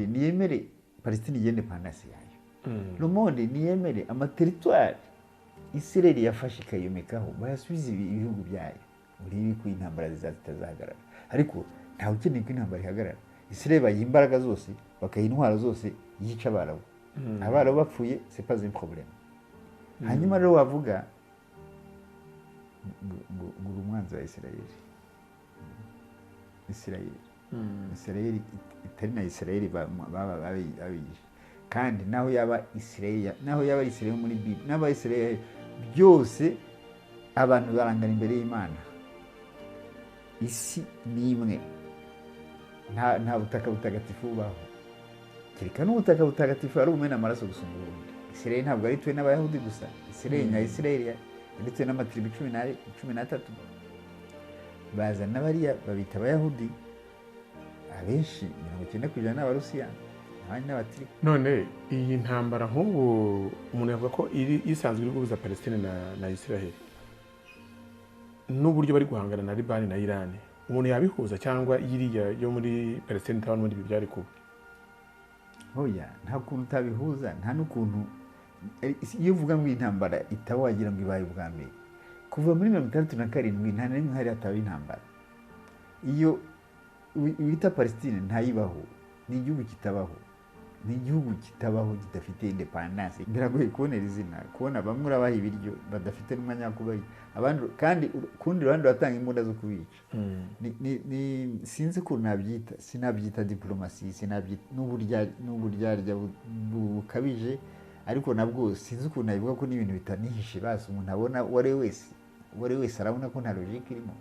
Monde niyemere Palestine igende indépendance yayo. Le monde niyemere amaterritoire Israel yafashe ikayomekaho, bayasubize ibihugu byayo. Urebe ko intambara zitazahagarara. Ariko ntawe ukeneye ko intambara ihagarara. Israel bayiha imbaraga zose, bakayiha intwaro zose, yica Abarabu. Abarabu bapfuye, c'est pas un problème. Hanyuma rero wavuga ngo uri umwanzi wa Israel. Israel itari na Israel baba babigisha. Kandi naho yaba Israel, naho yaba Israel muri Bible, n'aba Israel byose, abantu barangana imbere y'Imana. Isi ni imwe, nta butaka butagatifu bubaho, kereka n'ubutaka butagatifu ari umena amaraso gusumba ubundi. Israel ntabwo ari ituwe n'Abayahudi gusa. Israel nya Israel ndetse n'amatribu 13. Bazana bariya babita Abayahudi, abenshi 90% ni Abarusiya, abandi ni Abatiriki. None iyi ntambara, nk'ubu umuntu yavuga ko iri isanzwe iri guhuza Palestine na Israel, n'uburyo bari guhangana na Libani na Irani, umuntu yabihuza cyangwa iriya yo muri Palestine itaba n'ubundi ibi byari kuba? Oya, nta kuntu utabihuza, nta n'ukuntu. Iyo uvuga ngo intambara itaba, wagira ngo ibaye ubwa mbere. Kuva muri 67 nta na rimwe hari hataba intambara. Iyo wita Palestine ntayibaho, ni igihugu kitabaho, ni igihugu kitabaho, kidafite indépendance. Biragoye kubonera izina, kubona bamwe urabaha ibiryo badafite n'umwanya wo kubaha abandi, kandi ku rundi ruhande uratanga imbunda zo kubica. Sinzi ukuntu nabyita. Sinabyita diplomasi, sinabyita n'uburyarya bukabije, ariko nabwo sinzi ukuntu nabivuga, ko n'ibintu bitanihishe basi umuntu abona. Uwo ari we wese arabona ko nta logique irimo.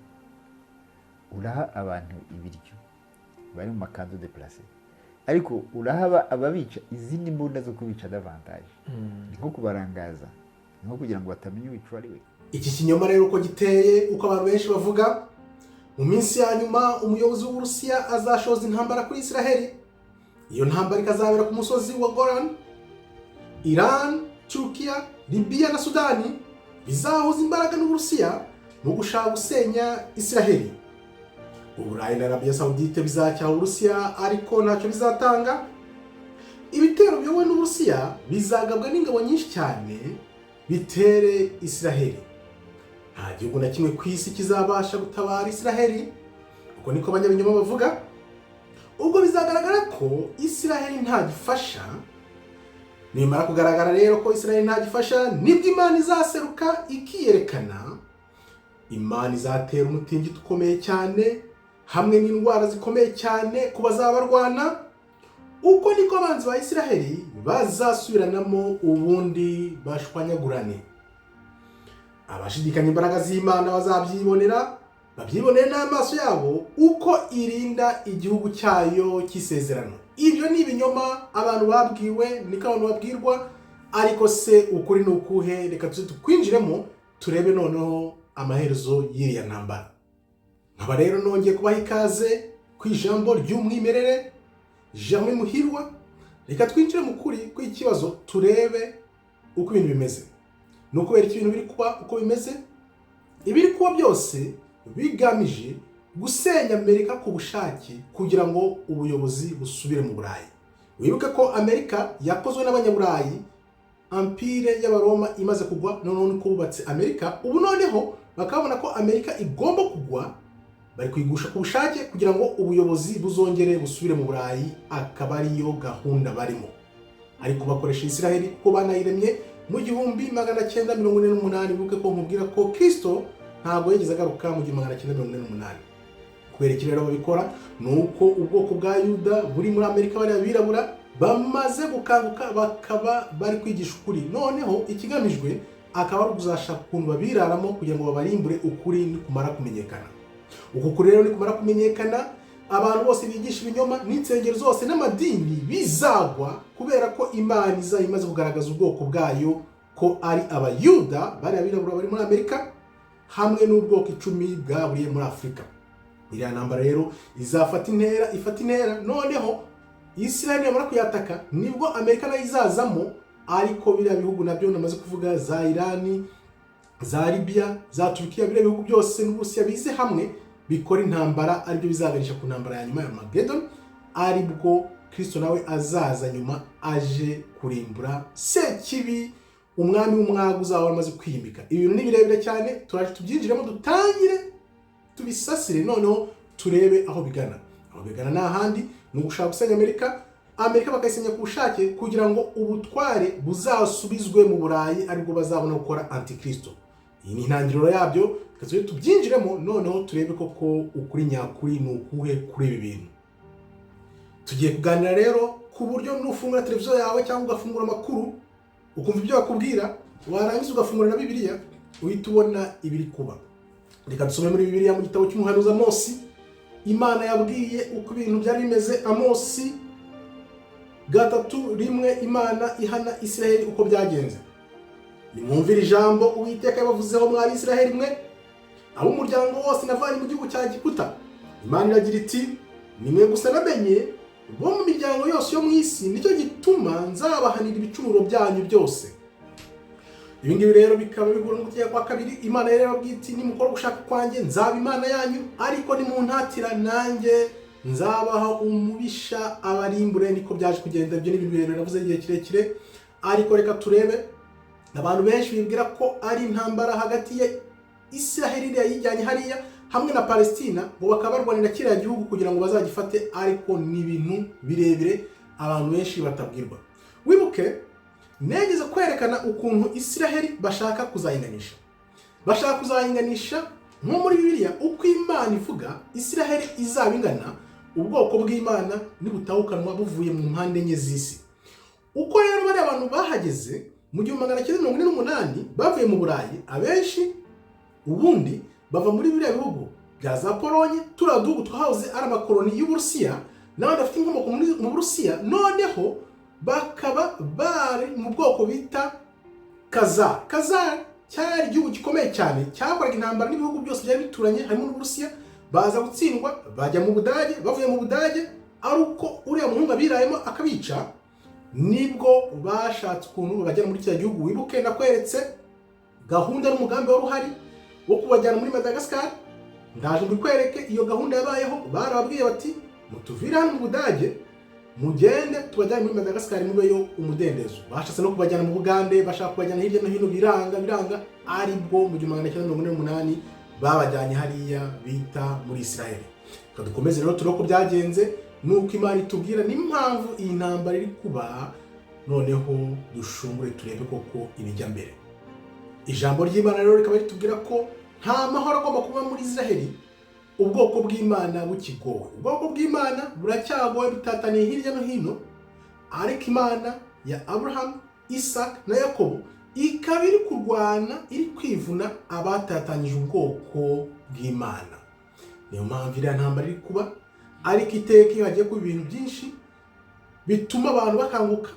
Uraha abantu ibiryo bari mu macamps de déplacés, ariko uraha ababica izindi mbunda zo kubica davantage. Ni nko kubarangaza, ni nko kugira ngo batamenya uwica uwo ari we. Iki kinyoma rero uko giteye, uko abantu benshi bavuga, mu minsi ya nyuma umuyobozi w'Uburusiya azashoza intambara kuri Israheli, iyo ntambara ikazabera ku musozi wa Golan. Iran, Turukiya, Libiya na Sudani bizahuza imbaraga n'Uburusiya mu gushaka gusenya Israheli. Uburayi na Arabiya Sawudite bizacyaha Uburusiya, ariko ntacyo bizatanga. Ibitero biyobowe n'Uburusiya bizagabwa n'ingabo nyinshi cyane bitere Israheli. Nta gihugu na kimwe ku isi kizabasha gutabara Israheli, uko niko abanyabinyoma bavuga. Ubwo bizagaragara ko Israheli nta gifasha. Nimara kugaragara rero ko Israheli nta gifasha, nibwo Imana izaseruka ikiyerekana. Imana izatera umutingito ukomeye cyane hamwe n'indwara zikomeye cyane ku bazaba barwana. Uko niko abanzi ba Israheli bazasubiranamo ubundi bashwanyagurane. Abashidikanya imbaraga z'Imana bazabyibonera, babyibonere n'amaso yabo uko irinda igihugu cyayo cy'isezerano. Ibyo ni ibinyoma abantu babwiwe, niko abantu babwirwa. Ariko se ukuri ni ukuhe? Reka tuze tukwinjiremo, turebe noneho amaherezo y'iriya ntambara. Nkaba rero nongeye kubaha ikaze ku ijambo ry'umwimerere, Germain Muhirwa. Reka twinjire mu kuri kw'ikibazo, turebe uko ibintu bimeze. Ni ukubera iki ibintu biri kuba uko bimeze? Ibiri kuba byose bigamije gusenya Amerika ku bushake kugira ngo ubuyobozi busubire mu Burayi. Wibuke ko Amerika yakozwe n'Abanyaburayi, empire y'Abaroma imaze kugwa, noneho niko bubatse Amerika. Ubu noneho bakabona ko Amerika igomba kugwa, bari kuyigusha ku bushake kugira ngo ubuyobozi buzongere busubire mu Burayi, akaba ariyo gahunda barimo. Ariko bakoresha Israheli kuko banayiremye mu 1948. Wibuke ko nkubwira ko Kristo ntabwo yigeze agaruka mu 1948. Kubera iki rero babikora? Ni uko ubwoko bwa Yuda buri muri Amerika, bariya birabura, bamaze gukanguka, bakaba bari kwigisha ukuri. Noneho ikigamijwe akaba ari ukuzashaka ukuntu babiraramo kugira ngo babarimbure ukuri nikumara kumenyekana. Uku kuri rero nikumara kumenyekana, abantu bose bigisha ibinyoma n'insengero zose n'amadini bizagwa, kubera ko Imana izaba imaze kugaragaza ubwoko bwayo ko ari Abayuda, bariya birabura bari muri Amerika, hamwe n'ubwoko 10 bwaburiye muri Afurika. Iriya ntambara rero izafata intera, ifata intera. Noneho Israel niyamara kuyataka, nibwo Amerika nayo izazamo. Ariko biriya bihugu nabyo namaze kuvuga, za Irani, za Libya, za Turukiya, biriya bihugu byose n'Uburusiya bize hamwe bikora intambara, aribyo bizaganisha ku ntambara ya nyuma ya Armageddon, aribwo Kristo azagaruka. Kristo nawe azaza nyuma aje kurimbura Sekibi, umwami w'umwaga uzaba amaze kwimika. Ibintu ni birebire cyane, turaje tubyinjiremo, dutangire tubisasire, noneho turebe aho bigana. Aho bigana ni ahandi, ni ugushaka gusenya Amerika, Amerika bakayisenya ku bushake kugira ngo ubutware buzasubizwe mu Burayi, aribwo bazabona gukora Antikristo. Iyi ni intangiriro yabyo. Reka tujye tubyinjiremo, noneho turebe koko ukuri nyakuri ni ukuhe kuri ibi bintu tugiye kuganira. Rero ku buryo nufungura televiziyo yawe cyangwa ugafungura amakuru, ukumva ibyo bakubwira, warangiza ugafungura na Bibiliya, uhita ubona ibiri kuba. Reka dusome muri Bibiliya, mu gitabo cy'umuhanuzi Amosi. Imana yabwiye uko ibintu byari bimeze. Amosi 3:1, Imana ihana Isiraheli uko byagenze: "Nimwumvire ijambo Uwiteka yabavuzeho, mwa Bisiraheli mwe, ab'umuryango wose navanye mu gihugu cya Giputa. Imana iragira iti: 'Nimwe gusa namenye bo mu miryango yose yo mu isi, nicyo gituma nzabahanira ibicumuro byanyu byose.'" Ibi ngibi rero bikaba bihura no gutegeka kwa kabiri. Imana rero yababwiye iti: "Nimukora gushaka kwanjye, nzaba Imana yanyu, ariko nimuntatira nanjye nzabaha umubisha abarimbure." Niko byaje kugenda. Ibyo ni ibintu birebire navuze igihe kirekire, ariko reka turebe. Abantu benshi bibwira ko ari intambara hagati ya Israheli iriya yijyanye hariya hamwe na Palestina, ngo bakaba barwanira kiriya gihugu kugira ngo bazagifate, ariko ni ibintu birebire abantu benshi batabwirwa. Wibuke negeze kwerekana ukuntu Israheli bashaka kuzayinganisha, bashaka kuzayinganisha nko muri Bibiliya uko Imana ivuga Israheli izaba ingana, ubwoko bw'Imana nibutahukanwa buvuye mu mpande enye z'isi. Uko rero bariya abantu bahageze mu 1948 bavuye mu Burayi, abenshi ubundi bava muri biriya bihugu bya za Polonye, turiya duhugu twahoze ari amakoloni y'Uburusiya, n'abandi bafite inkomoko mu Burusiya, noneho bakaba bari mu bwoko bita Kazar. Kazar cyari igihugu gikomeye cyane, cyakoraga intambara n'ibihugu byose byari bituranye, harimo n'Uburusiya. Baza gutsindwa, bajya mu Budage. Bavuye mu Budage, ari uko uriya muhungu abirayemo akabica, nibwo bashatse ukuntu babajyana muri kiriya gihugu. Wibuke nakweretse gahunda n'umugambi wari uhari wo kubajyana muri Madagascar. Ndaje mbikwereke. Iyo gahunda yabayeho, barababwiye bati: "Mutuvire hano mu Budage, mugende tubajyane muri Madagascar, mubeyo umudendezo." Bashatse no kubajyana mu Bugande, bashaka kubajyana hirya no hino, biranga, biranga, aribwo mu 1948 babajyanye hariya bita muri Israel. Reka dukomeze rero turebe uko byagenze, nuko Imana itubwira n'impamvu iyi ntambara iri kuba, noneho dushungure turebe koko ibijya mbere. Ijambo ry'Imana rero rikaba ritubwira ko nta mahoro agomba kuba muri Israheli ubwoko bw'Imana bukigowe. Ubwoko bw'Imana buracyagowe, bitataniye hirya no hino, ariko Imana ya Aburahamu, Isaka na Yakobo ikaba iri kurwana, iri kwivuna abatatanyije ubwoko bw'Imana. Niyo mpamvu iriya ntambara iri kuba. Ariko iteka iyo hagiye kuba ibintu byinshi bituma abantu bakanguka,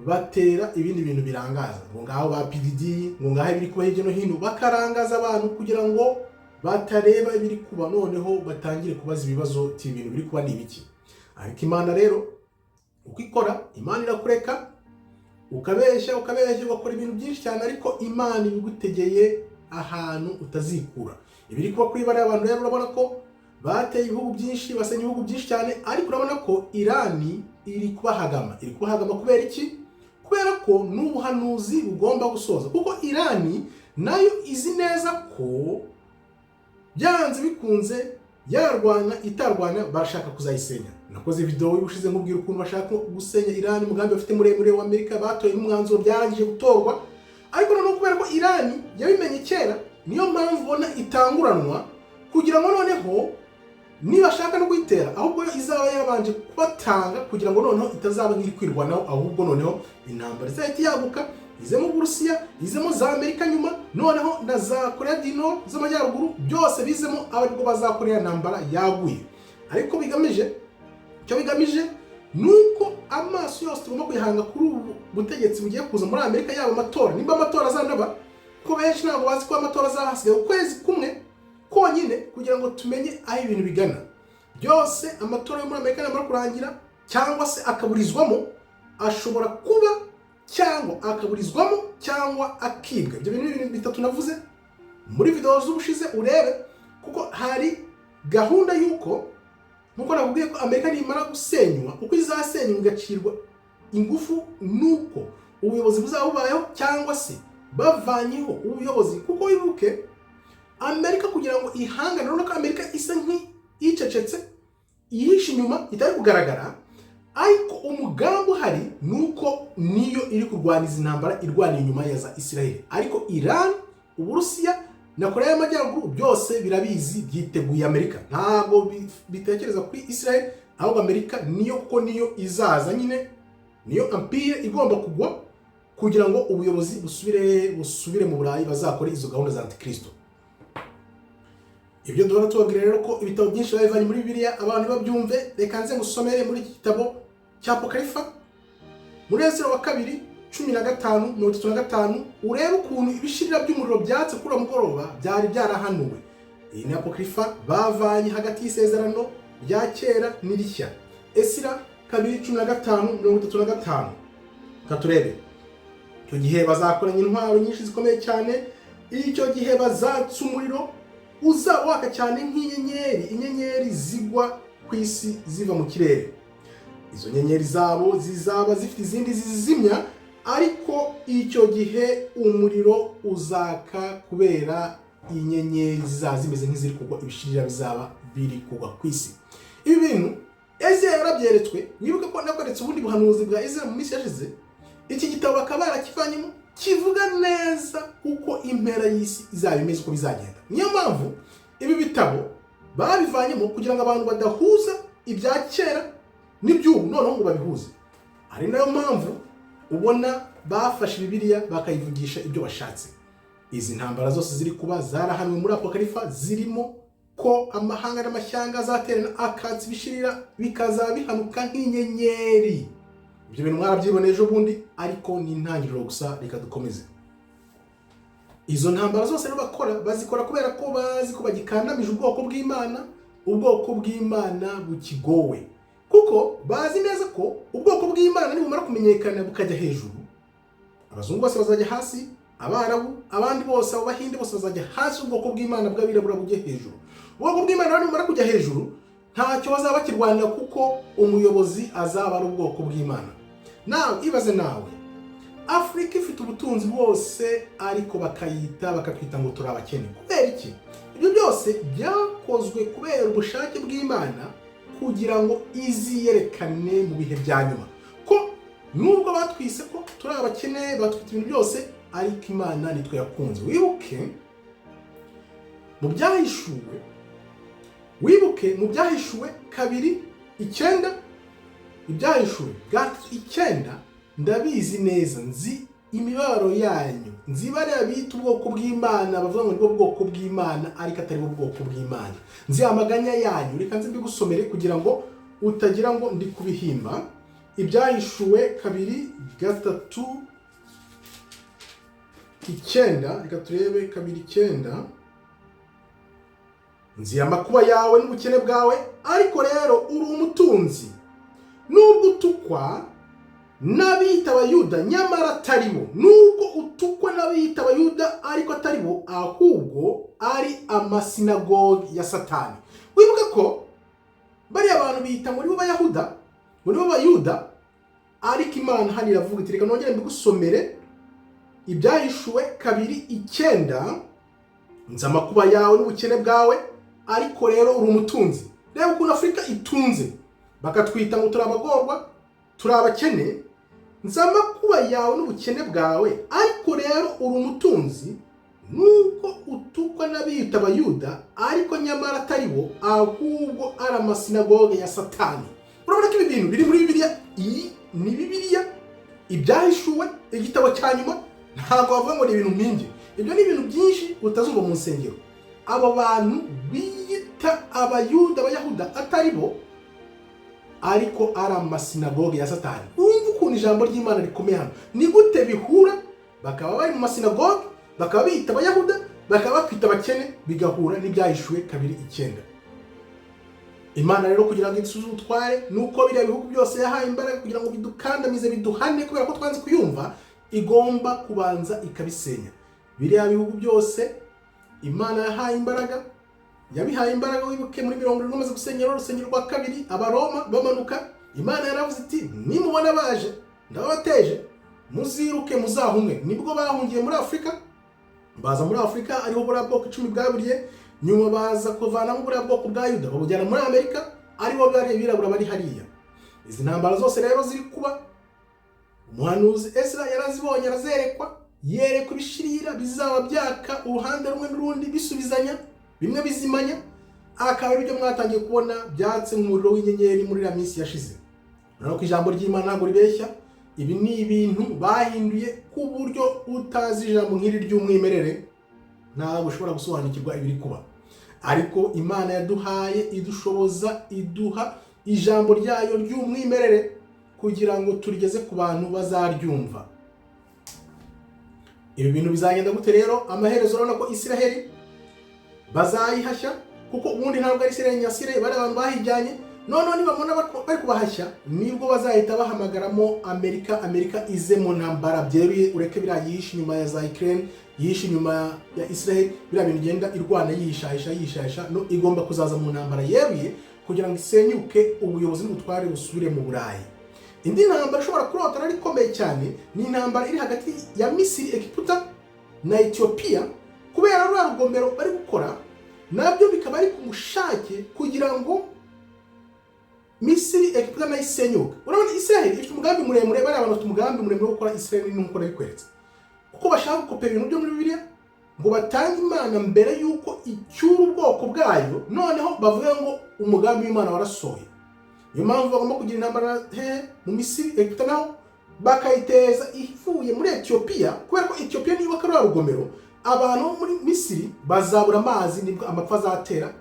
batera ibindi bintu birangaza, ngo ngaho ba PDD, ngo ngaho ibiri kuba hirya no hino, bakarangaza abantu kugira ngo batareba ibiri kuba, noneho batangire kubaza ibibazo ti: "Ibintu biri kuba ni ibiki?" Ariko Imana rero uko ikora, Imana irakureka ukabeshya, ukabeshya, ugakora ibintu byinshi cyane, ariko Imana ibigutegeye ahantu utazikura. Ibiri kuba kuri bariya bantu rero, urabona ko bateye ibihugu byinshi, basenya ibihugu byinshi cyane, ariko urabona ko Irani iri kubahagama. Iri kubahagama kubera iki? Kubera ko n'ubuhanuzi bugomba gusoza, kuko Irani nayo izi neza ko byanze bikunze, yarwana itarwana, barashaka kuzayisenya. Nakoze video y'ubushize nkubwira ukuntu bashaka gusenya Irani, umugambi bafite muremure wa Amerika batoye n'umwanzuro, byarangije gutorwa. Ariko noneho kubera ko Irani yabimenye kera, niyo mpamvu ubona itanguranwa kugira ngo noneho nibashaka no kuyitera, ahubwo yo izaba yabanje kubatanga, kugira ngo noneho itazaba nk'iri kwirwanaho, ahubwo noneho intambara izahita yaguka, izemo Uburusiya, izemo za Amerika nyuma, noneho na za Korea du Nord z'amajyaruguru, byose bizemo, aribwo bazakorera intambara yaguye. Ariko bigamije icyo bigamije ni uko amaso yose tugomba kuyahanga kuri ubu butegetsi bugiye kuza muri Amerika, yaba amatora, nimba amatora azanaba, ko benshi ntabwo bazi ko amatora azaba, hasigaye ukwezi kumwe konyine kugira ngo tumenye aho ibintu bigana byose. Amatora yo muri Amerika namara kurangira cyangwa se akaburizwamo, ashobora kuba cyangwa akaburizwamo cyangwa akibwa. Ibyo bintu ni ibintu bitatu navuze muri video z'ubushize, urebe, kuko hari gahunda y'uko Nkuko nakubwiye ko Amerika nimara gusenywa, uko izasenywa igacirwa ingufu, nuko ubuyobozi buzaba bubayeho cyangwa se bavanyeho ubuyobozi. Kuko wibuke, Amerika kugira ngo ihangane, urabona ko Amerika isa nk'icecetse, yihishe inyuma, itari kugaragara, ariko umugambi uhari ni uko niyo iri kurwana izi ntambara, irwaniye inyuma ya za Israel. Ariko Iran, Uburusiya na Korea y'Amajyaruguru byose birabizi, byiteguye Amerika. Ntabwo bitekereza kuri Israel, ahubwo Amerika niyo, kuko niyo izaza nyine, niyo empire igomba kugwa kugira ngo ubuyobozi busubire mu Burayi, bazakore izo gahunda za Antikristo. Ibyo duhora tubabwira rero, ko ibitabo byinshi babivanye muri Bibiliya, abantu babyumve. Reka nze ngusomere muri iki gitabo cya Apokarifa, muri Ezra wa kabiri 15:35, urebe ukuntu ibishirira by'umuriro byatse kuri uwo mugoroba byari byarahanuwe. Iyi ni Apokarifa bavanye hagati y'isezerano rya kera n'irishya. Esira 2 15:35. Reka turebe. Icyo gihe bazakoranya intwaro nyinshi zikomeye cyane, icyo gihe bazatsa umuriro uzaba waka cyane nk'inyenyeri, inyenyeri zigwa ku isi ziva mu kirere. Izo nyenyeri zabo zizaba zifite izindi zizimya, ariko icyo gihe umuriro uzaka kubera inyenyeri zizaba zimeze nk'iziri kugwa, ibishirira bizaba biri kugwa ku isi. Ibi bintu Ezra yarabyeretswe. Wibuke ko nakweretse ubundi buhanuzi bwa Ezra mu minsi yashize. Iki gitabo bakaba barakivanyemo, kivuga neza uko impera y'isi izaba imeze, uko bizagenda. Niyo mpamvu ibi bitabo babivanyemo, kugira ngo abantu badahuza ibya kera n'iby'ubu, noneho ngo babihuze. Ari nayo mpamvu ubona bafashe Bibiliya bakayivugisha ibyo bashatse. Izi ntambara zose ziri kuba zarahanwe muri Apokarifa, zirimo ko amahanga n'amashyanga azaterana, akatsa ibishirira, bikazaba bihanuka nk'inyenyeri. Ibyo bintu mwarabyiboneye ejo bundi, ariko ni intangiriro gusa. Reka dukomeze. Izo ntambara zose rero bakora, bazikora kubera ko bazi ko bagikandamije ubwoko bw'Imana, ubwoko bw'Imana bukigowe, kuko bazi neza ko ubwoko bw'Imana nibumara kumenyekana bukajya hejuru, abazungu bose bazajya hasi, Abarabu, abandi bose, abo Bahinde bose bazajya hasi, ubwoko bw'Imana bw'abirabura bujye hejuru. Ubwoko bw'Imana rero nibumara kujya hejuru, ntacyo bazaba bakirwanira, kuko umuyobozi azaba ari ubwoko bw'Imana. Nawe ibaze, nawe Afurika ifite ubutunzi bwose, ariko bakayita, bakatwita ngo turi abakene. Kubera iki? Ibyo byose byakozwe kubera ubushake bw'Imana, kugira ngo iziyerekane mu bihe bya nyuma, ko nubwo batwise ko turi abakene, batwita ibintu byose, ariko Imana nitwe yakunze. Wibuke mu Byahishuwe 2:9, Ibyahishuwe 3:9: "Ndabizi neza, nzi imibabaro yanyu, nzi bariya bita ubwoko bw'Imana, bavuga ngo nibwo bwoko bw'Imana ariko atari bo bwoko bw'Imana, nzi amaganya yanyu." Reka nzi mbigusomere kugira ngo utagira ngo ndi kubihimba. Ibyahishuwe 2, 3, 9. Reka turebe 2:9: "Nzi amakuba yawe n'ubukene bwawe, ariko rero uri umutunzi. Nubwo utukwa n'abiyita Abayuda nyamara atari bo, nubwo utukwa n'abiyita Abayuda ariko atari bo, ahubwo ari amasinagogi ya Satani." Wibuke ko bariya bantu biyita ngo nibo Bayahuda, ngo nibo Bayuda, ariko Imana hano iravuga iti, reka nongere mbigusomere, Ibyahishuwe 2:9: "Nzi amakuba yawe n'ubukene bwawe, ariko rero uri umutunzi." Reba ukuntu Afurika itunze, bakatwita ngo turi abagorwa, turi abakene. "Nzi amakuba yawe n'ubukene bwawe, ariko rero uri umutunzi, nubwo utukwa n'abiyita Abayuda ariko nyamara atari bo, ahubwo ari amasinagoge ya Satani." Urabona ko ibi bintu biri muri Bibiliya. Iyi ni Bibiliya, Ibyahishuwe, igitabo cya nyuma. Ntabwo bavuga ngo ni ibintu mpimbye. Ibyo ni ibintu byinshi utazumva mu nsengero. Abo bantu biyita Abayuda, Abayahuda atari bo, ariko ari amasinagoge ya Satani. Wumva ukuntu ijambo ry'Imana rikomeye hano. Ni gute bihura, bakaba bari mu masinagoge, bakaba biyita Abayuda, bakaba batwita abakene, bigahura n'Ibyahishuwe 2:9? Imana rero kugira ngo isuze ubutware, ni uko biriya bihugu byose yahaye imbaraga kugira ngo bidukandamize, biduhane kubera ko twanze kuyumva, igomba kubanza ikabisenya. Biriya bihugu byose Imana yahaye imbaraga. Yabihaye imbaraga. Wibuke muri 70 bamaze gusenyera urusengero rwa kabiri, Abaroma bamanuka, Imana yaravuze iti: "Nimubona baje, ndababateje, muziruke, muzahumwe." Nibwo bahungiye muri Afurika, baza muri Afurika, ariho buriya bwoko 10 bwaburiye. Nyuma baza kuvanamo buriya bwoko bwa Yuda, babujyana muri Amerika, aribo bari abirabura bari hariya. Izi ntambara zose rero ziri kuba, umuhanuzi Esra yarazibonye, arazerekwa, yerekwa ibishirira bizaba byaka uruhande rumwe n'urundi, bisubizanya, bimwe bizimanya, akaba ari byo mwatangiye kubona byatse nk'umuriro w'inyenyeri muri iriya minsi yashize. Urabona ko ijambo ry'Imana ntabwo ribeshya. Ibi ni ibintu bahinduye ku buryo utazi ijambo nk'iri ry'umwimerere ntabwo ushobora gusobanukirwa ibiri kuba. Ariko Imana yaduhaye, idushoboza, iduha ijambo ryayo ry'umwimerere kugira ngo turigeze ku bantu bazaryumva. Ibi bintu bizagenda gute rero amaherezo? Urabona ko Isiraheli bazayihashya, kuko ubundi ntabwo ari Isiraheli nyasire, bari abantu bahijyanye. Noneho nibabona bari kubahashya, nibwo bazahita bahamagaramo Amerika. Amerika ize mu ntambara byeruye. Ureke biriya yihishe inyuma ya za Ukraine, yihishe inyuma ya Israel, biriya bintu igenda irwana yihishahisha, yihishahisha. No igomba kuzaza mu ntambara yeruye kugira ngo isenyuke, ubuyobozi n'ubutware busubire mu Burayi. Indi ntambara ishobora kurota ari ikomeye cyane ni intambara iri hagati ya Misiri, Egiputa na Etiyopiya, kubera ruriya rugomero bari gukora, nabyo bikaba ari ku bushake kugira ngo Misiri, Egiputa nayo isenyuke. Urabona Israel ifite umugambi muremure. Bariya bantu bafite umugambi muremure wo gukora Israel, nk'uko nabikweretse, kuko bashaka gukopera ibintu byo muri Bibiliya ngo batange Imana mbere y'uko icyura ubwoko bwayo, noneho bavuge ngo umugambi w'Imana warasohoye. Niyo mpamvu bagomba kugira intambara hehe? Mu Misiri, Egiputa, naho bakayiteza ivuye muri Etiyopiya, kubera ko Etiyopiya niyubaka ruriya rugomero, abantu bo muri Misiri bazabura amazi, nibwo amapfa azatera.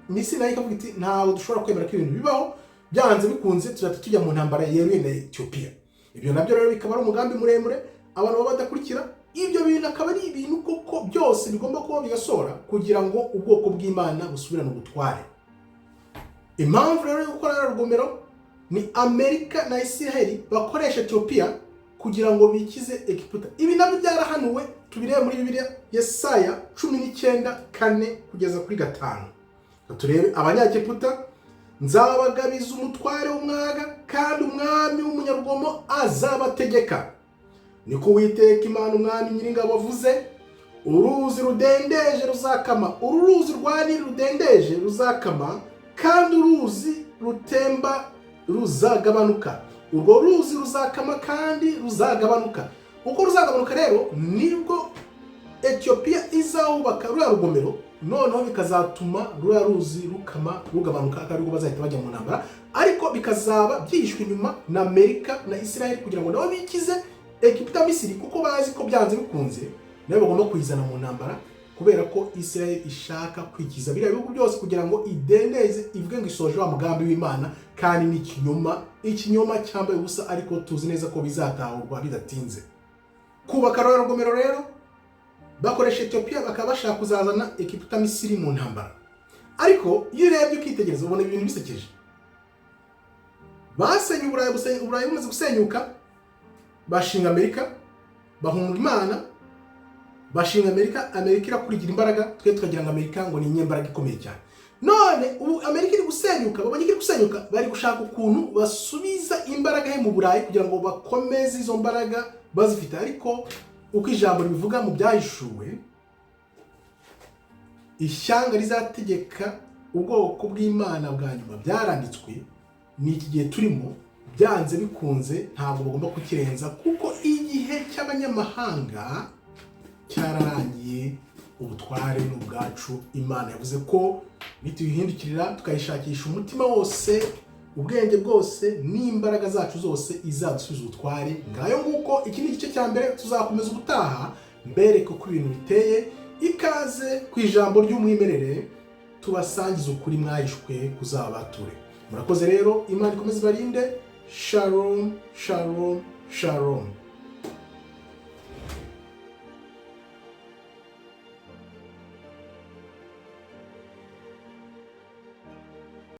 Misiri nayo ikavuga iti: "Ntabwo dushobora kwemera ko ibintu bibaho, byanze bikunze tuzahita tujya mu ntambara yeruye na Etiyopiya." Ibyo nabyo rero bikaba ari umugambi muremure abantu baba badakurikira. Ibyo bintu akaba ari ibintu koko byose bigomba kuba bigasohora kugira ngo ubwoko bw'Imana busubirane ubutware. Impamvu rero yo gukora ruriya rugomero ni Amerika na Isiraheli bakoresha Etiyopiya kugira ngo bikize Egiputa. Ibi nabyo byarahanuwe, tubirebe muri Bibiliya, Yesaya 19:4 kugeza kuri 5. Turebe: "Abanyagiputa nzabagabiza umutware w'umwaga, kandi umwami w'umunyarugomo azabategeka. Niko Uwiteka Imana Umwami Nyiringabo avuze. Uruzi rudendeje ruzakama, uru ruzi rwa Nili rudendeje ruzakama, kandi uruzi rutemba ruzagabanuka. Urwo ruzi ruzakama kandi ruzagabanuka." Uko ruzagabanuka rero nibwo Etiyopiya izawubaka ruriya rugomero, noneho bikazatuma ruriya ruzi rukama, rugabanuka, akaba aribwo bazahita bajya mu ntambara. Ariko bikazaba byihishwe inyuma na Amerika na Israel kugira ngo nabo bikize Egiputa, Misiri, kuko bazi ko byanze bikunze nabo bagomba kuyizana mu ntambara, kubera ko Israel ishaka kwikiza biriya bihugu byose kugira ngo idendeze, ivuge ngo isoje wa mugambi w'Imana. Kandi ni ikinyoma, ikinyoma cyambaye ubusa, ariko tuzi neza ko bizatahurwa bidatinze. Kubaka ruriya rugomero rero bakoresha Etiyopiya, bakaba bashaka kuzazana Egiputa, Misiri mu ntambara. Ariko iyo urebye ukitegereza, ubona ibintu bisekeje. Basenye Uburayi, Uburayi bumaze gusenyuka bashinga Amerika, bahunga Imana, bashinga Amerika. Amerika irakurigira imbaraga, twe tukagira ngo Amerika ngo ni inyembaraga ikomeye cyane. None ubu Amerika iri gusenyuka, babonye ko iri gusenyuka, bari gushaka ukuntu basubiza imbaraga he? Mu Burayi, kugira ngo bakomeze izo mbaraga bazifite. Ariko uko ijambo ribivuga mu Byahishuwe, ishyanga rizategeka ubwoko bw'Imana bwa nyuma, byaranditswe, ni iki gihe turimo. Byanze bikunze ntabwo bagomba kukirenza, kuko igihe cy'abanyamahanga cyararangiye, ubutware ni ubwacu. Imana yavuze ko nituyihindukirira, tukayishakisha umutima wose, ubwenge bwose n'imbaraga zacu zose, izadusubiza ubutware. Ngayo nguko, iki ni igice cya mbere. Tuzakomeza ubutaha mbereke uko ibintu biteye. Ikaze ku ijambo ry'umwimerere, tubasangize ukuri mwahishwe kuzabature. Murakoze rero, Imana ikomeze ibarinde. Shalom, shalom, shalom.